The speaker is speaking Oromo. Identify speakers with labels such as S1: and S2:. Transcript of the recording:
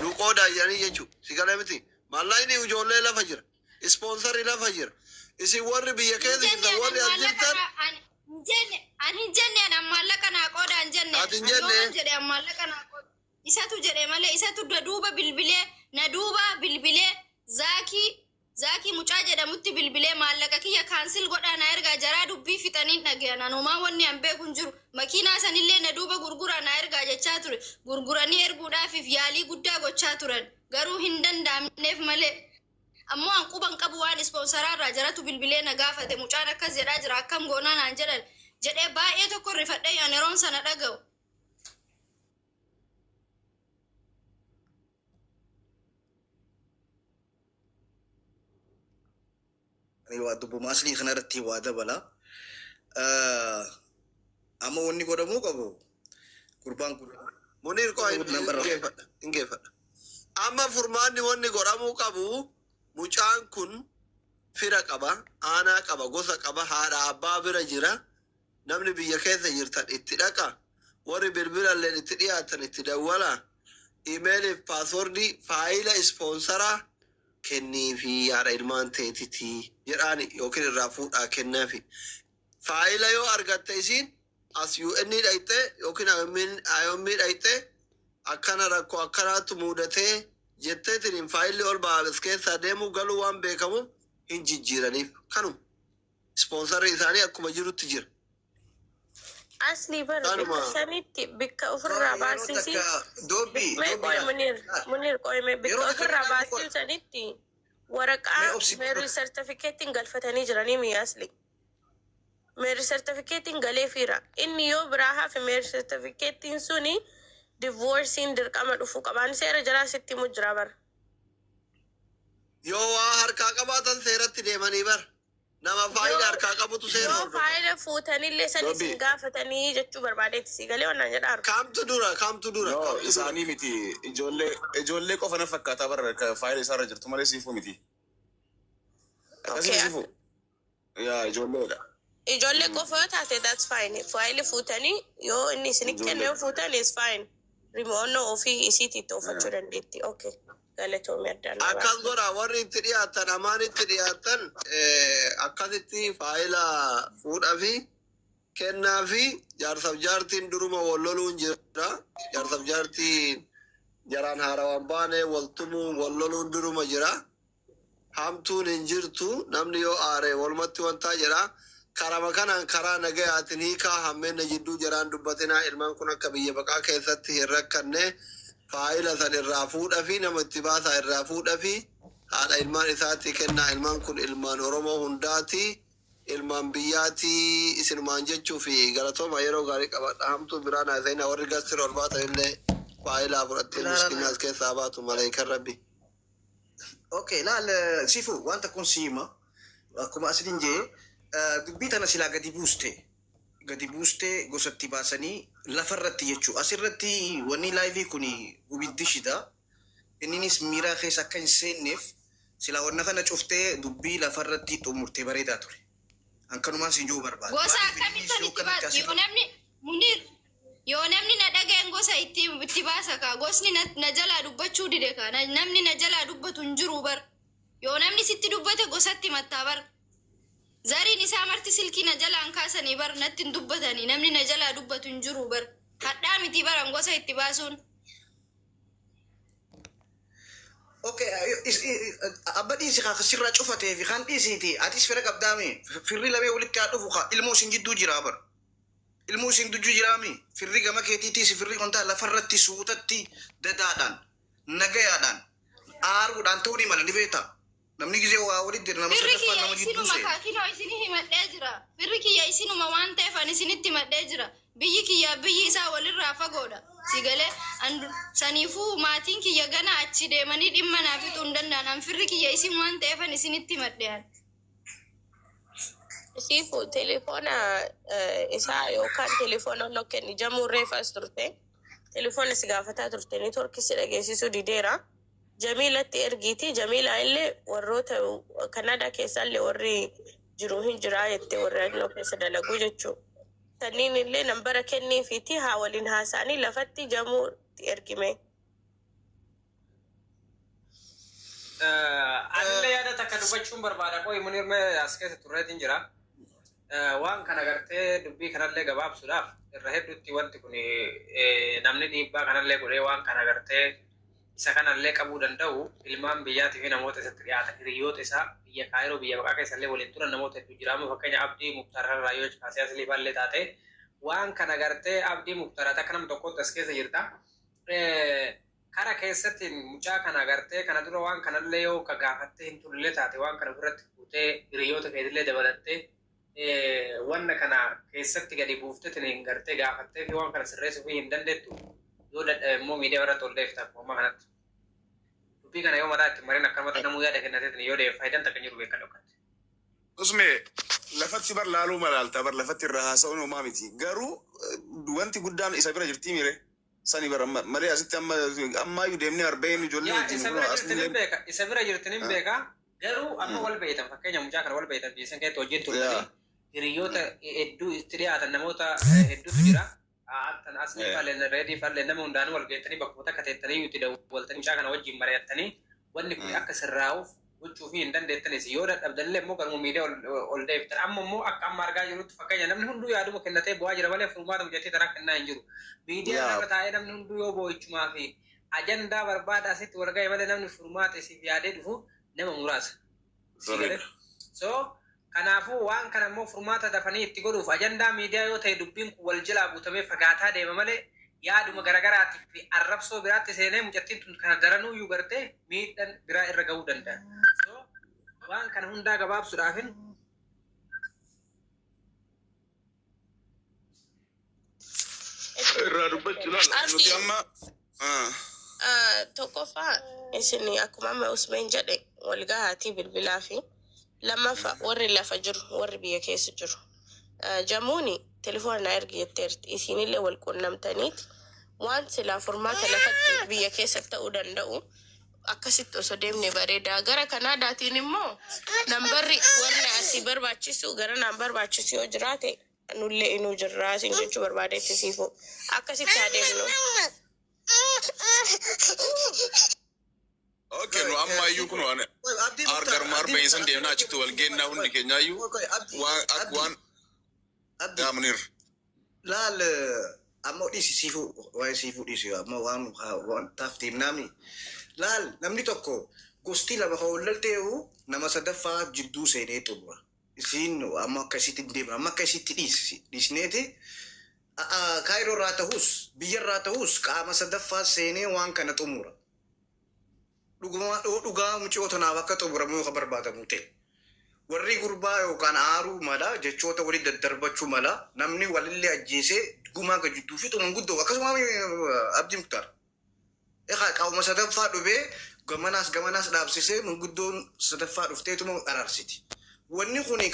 S1: Nu qoodaa jedhanii jechuudha. Si galee miti. Maallaqni ijoollee lafa jira. Ispoonsarri lafa jira. Isin warri biyya
S2: Hin
S1: keessa
S2: jenne
S1: jirtan
S2: ani
S1: warri as
S2: maallaqa
S1: jirtan
S2: naa ani hin jenne ani hin jenne ani maallaqa naa qooda hin jenne
S1: ati hin
S2: ani
S1: jenne
S2: yooman jedhe ani maallaqa naa qooda isatu jedhe malee isatu na duuba bilbilee na duuba bilbilee zaakii zaakii mucaa jedhamutti bilbilee maallaqa kiyya cancel godhaa na ergaa jaraa dubbii fixanii dhagayan anumaa wanni an beeku hin jiru makiinaa sanillee na duuba gurguraa na ergaa jechaa ture gurguranii erguudhaafiif yaalii guddaa gochaa turan garuu hin danda'amneef malee. Ammoo an quban qabu waan ispoonsaraarraa jaratu bilbilee na gaafate mucaan akkas jedhaa jira akkam goonaa naan jedhan jedhee baay'ee tokko rifadhee an yeroon sana dhaga'u.
S3: Ani waa dubbuma aslii kanarratti waa dabala. Amma wanni godhamuu qabu gurbaan kun
S1: Muniir koo hin
S3: nambarra.
S1: geeffadha. Hin geeffadha. Amma furmaanni wanni godhamuu qabu mucaan kun fira qaba, aanaa qaba, gosa qaba, haadha abbaa bira jira. Namni biyya keessa jirtan itti dhaqa. Warri bilbilalleen itti dhiyaatan itti dawwala. Imeeliif paaswordii faayila ispoonsaraa kenniifi haadha ilmaan teetiti jedhaani yookiin irraa fuudhaa kennaafi. Faayila yoo argatte isiin as UN dhayxee yookiin IOM dhayxee akkana rakkoo akkanaatu mudatee jetteetiin faayilli ol ba'aa as keessaa deemuu galuu waan beekamuuf hin jijjiiraniif. Kanuma. Ispoonsarri isaanii akkuma jirutti jira.
S4: Asli bar bikka
S1: Kanuma.
S4: sanitti bikka ofirraa
S3: Yeroo
S4: baasisi.
S3: takka doobbii
S4: Mee
S3: doobbii
S4: qoy
S3: laal.
S4: Munir Munir qoy mee bikka
S3: Yeroo takka
S4: ofirraa
S3: midhaan qoy.
S4: baasii sanitti
S3: Mee
S4: waraqaa
S3: obsi.
S4: meerii sartifikeettiin galfatanii jiranii mi'a asli. Meerii sartifikeettiin galeefiira. Inni yoo biraa hafe meerii sartifikeettiin suni divoorsiin dirqama dhufuu qaba. Ani seera jalaa sitti himu jira bara.
S1: Yoo waa harkaa qabaatan seeratti deemanii bara. Nama faayila
S4: Yoo
S1: harkaa qabutu seera
S4: yoo
S1: hordofa.
S4: faayila fuutanillee san isin
S5: Dobbi,
S4: gaafatanii jechuu barbaadeetti si galee wannan jedhaaru.
S1: Kamtu dura? Kamtu dura?
S5: no,
S1: Kamtu dura?
S5: isaanii miti. Ijoollee ijoollee qofa na fakkaataa bara ka faayila isaarra jirtu malee siifuu miti. Akkasii
S4: Okay.
S5: siifuu. Yaa ijoolleedha.
S4: Ijoollee qofa yoo taate that's fine. Faayilii fuutanii yoo inni isin kenne
S5: Ijoollee.
S4: yoo fuutan is fine. Rimoonnoo ofii isiitti itti oofachuu dandeetti. Okay. Galatoomii addaan na
S1: Akkas
S4: baasne.
S1: godha warri itti dhiyaatan amaan itti dhiyaatan akkasitti faayila fuudhaa fi kennaa fi jaarsaaf jaartiin duruma wal loluun jira. Jaarsaaf jaartiin jaraan haarawaan baane wal tumuun wal loluun duruma jira. Hamtuun hin jirtu namni yoo aare walumatti wantaa jedha. Karama kanaan karaa nagayaatiin hiikaa hammeenna jidduu jaraan dubbatinaa ilmaan kun akka biyya baqaa keessatti hin rakkanne faayila san irraa fuudha fi nama itti baasaa irraa fuudha fi haadha ilmaan isaatti kennaa ilmaan kun ilmaan Oromoo hundaati ilmaan biyyaati isinumaan jechuu fi galatooma yeroo gaarii qabadha hamtuu biraan haasa'ina warri gastir ol baatan illee faayilaa fudhattee miskiina as keessaa baatu maleekan rabbi.
S3: Okay, laal sifu wanta kun si hima. Akkuma asin jee dubbii tana silaa gadi buuste. Gadi buuste gosatti baasanii lafarratti jechuu. Asirratti wanni live kun gubiddishidha. Inninis miiraa keessa akka hin seenneef silaa wanna kana cuftee dubbii lafarratti xumurtee bareedaa ture. Hankanumaan siin jiru barbaada.
S2: Gosa
S3: Maaliif
S2: akkamittan
S3: innis yoo
S2: itti
S3: kanatti
S2: baasa? Yoo
S3: asirra
S2: namni Munir yoo namni na dhaga'een gosa itti itti baasa kaa gosni na, na jalaa dubbachuu dide kaa na, namni na jalaa dubbatu hin jiru bar. Yoo namni sitti dubbate gosatti mattaa bar. Zariin isaa marti silkii na jalaan kaasanii bar natti hin dubbatanii namni na jalaa dubbatu hin jiru bar. Hadhaa miti baran gosa itti baasuun.
S3: Okay, abba dhiisi kaa sirraa cufatee fi kan dhiisiiti. Atis fira qabdaami. Firri lamee walitti haa dhufu kaa ilmoo isin jidduu jira bar. Ilmoo isin jidduu jiraami. Firri gama keetiitiis firri kontaa lafarratti suutatti dadaadhaan nagayaadhaan aaruudhaan ta'uu ni mala ni beekta. Namni gisee waa walitti jira nama
S2: Firri
S3: sadaffaa
S2: kiyya
S3: nama jidduu
S2: isinuma
S3: seena.
S2: kaa kinoo isini himadhee jira. Firri kiyya isinuma waan ta'eef ani isinitti himadhee jira. Biyyi kiyya biyyi isaa walirraa fagoodha. Si galee an saniifuu maatiin kiyya gana achi deemanii dhimma naa fixuu hin danda'an. An firri kiyya isin waan ta'eef ani isinitti himadhe an.
S4: Sifu telefoona isaa yookaan telefoona onnoo kenni jamuu reefas turte. Telefoona si gaafataa turte neetworkii si dhageessisuu dideera. Jamiilatti ergiiti. Jamiilaa illee warroota Kanaadaa keessa illee warri jiru hin jiraa jettee warri naannoo keessa dalaguu jechuudha. Sanniin illee nambara kenniifiiti haa waliin haasa'anii lafatti jamuutti ergime.
S6: Anillee yaada takka dubbachuun barbaada. Qoy Munir mee as keessa turreetiin jira. Waan kana gartee dubbii kanallee gabaabsuudhaaf irra hedduutti wanti kun namni dhiibbaa kanallee godhee waan kana gartee isa kanallee qabuu danda'u ilmaan biyyaatii fi namoota isatti dhiyaatan hiriyoota isaa biyya Kaayiroo biyya baqaa keessallee waliin turan namoota hedduu jira. Amma fakkeenya Abdii Muktaar irraa yoo kaasee aslii faallee taate waan kana gartee Abdii Muktaar akka nama tokkotti as keessa jirta. Kara keessatti mucaa kana gartee kana dura waan kanallee yoo ka gaafattee hin turre taate waan kana ofirratti fuutee hiriyoota keetillee dabalattee wanna kana keessatti gadi buufteetiin gartee gaafattee fi waan kana sirreessuu fi hin dandeettu yoo dadhabe immoo miidiyaa irratti ol deefta akkuma ammaa kanatti. Dubbii kana yoo mataa itti mariin akkanumatti namuu yaada kennateetiin yoo deeme faayidaan takka hin jiru beekan dhokkatti.
S5: Usme lafatti bar laaluu malaalta bar lafatti irra haasa'uun homaa miti. Garuu wanti guddaan isa bira jirtii mire sani bara malee asitti amma ammaayyuu deemnee arbeen ijoollee
S6: Yaa
S5: wajjin
S6: isa
S5: kunoo
S6: bira jirtin hin
S5: asillee
S6: beeka isa bira jirtin hin beeka garuu amma wal beeytan fakkeenya mucaa kana wal beeytan biyya san keessatti wajjin turtanii
S5: Yaa.
S6: hiriyoota hedduu itti dhiyaatan namoota hedduutu jira. Attan asni falleen reedii falleen nama hundaanuu wal geettanii bakkuma takka teettanii itti dawwaltanii mucaa kana wajjin mari'attanii wanni kun akka sirraa'uuf gochuu fi hin dandeettanis yoo dadhabdanillee immoo garuma miidiyaa ol deebiftan amma immoo akka amma argaa jirutti fakkeenya namni hunduu yaaduma kennatee bu'aa jira malee furmaata mucattii tanaa kennaa hin jiru. Miidiyaa
S5: Yaa.
S6: irra taa'ee namni hunduu yoo boo'ichumaa fi ajandaa barbaada asitti wal ga'e malee namni furmaata isiif yaadee dhufu nama muraasa. Si galee? So kanaafuu waan kana immoo furmaata dafanii itti godhuuf ajandaa miidiyaa yoo ta'e dubbiin kun wal jalaa buutamee fagaataa deema malee yaaduma garaagaraatii fi arrabsoo biraatti seenee mucattiin tun kana daranuuyyuu gartee miidhaan biraa irra ga'uu danda'a. So waan kana hundaa gabaabsuudhaafin
S5: Irraa dubbachuu laala. Nuti
S4: Abdi
S5: amma
S4: tokkoffaa isin akkuma amma Usmeen jedhe wal gahaatii bilbilaa fi lammaffaa warri lafa jiru warri biyya keessa jiru. Jamuuni telefoona na ergi jetteerti isinillee wal quunnamtaniiti waan silaa furmaata lafatti biyya keessatti ta'uu danda'u akkasitti osoo deemne bareeda. Gara Kanaadaatiin immoo nambarri warri asii barbaachisu gara naan barbaachisu yoo jiraate nullee inuu jirraa isin jechuu barbaadetti siifu akkasitti haa deemnu.
S5: Okay, nu ammayyuu kun waan
S3: Abdii Muktaar,
S5: argaruma
S3: Abdii
S5: arbeen san
S3: Muktaar,
S5: deemnaa achitti wal geennaa hundi keenyaayyuu
S3: Abdii,
S5: waan akka
S3: Abdii,
S5: waan
S3: Abdii.
S5: gaamuniir.
S3: Laal amma dhiisi siifuu waa'ee siifuu dhiisi amma waan waan taaf deemnaami. Laal namni tokko gosti lama kan wal ta'u nama sadaffaa jidduu seenee xumura. Isiin amma akka isitti hin deemne amma akka isitti dhiisi dhiisneeti. Kaayiroo irraa ta'us biyya irraa ta'us qaama sadaffaa seenee waan kana xumura. Dhuguma dhugaa mucoo tanaaf akka xumuramu yoo barbaadamu ta'e. Warri gurbaa yookaan aaruu mala jechoota walii daddarbachuu mala namni walillee ajjeesee gumaa gajidduu fi xumuun guddoo akkasuma Abdii Muktaar. Egaa qaama sadaffaa dhufee gamanaas gamanaas dhaabsisee manguddoon sadaffaa dhufteetuma araarsiti. Wanni kuni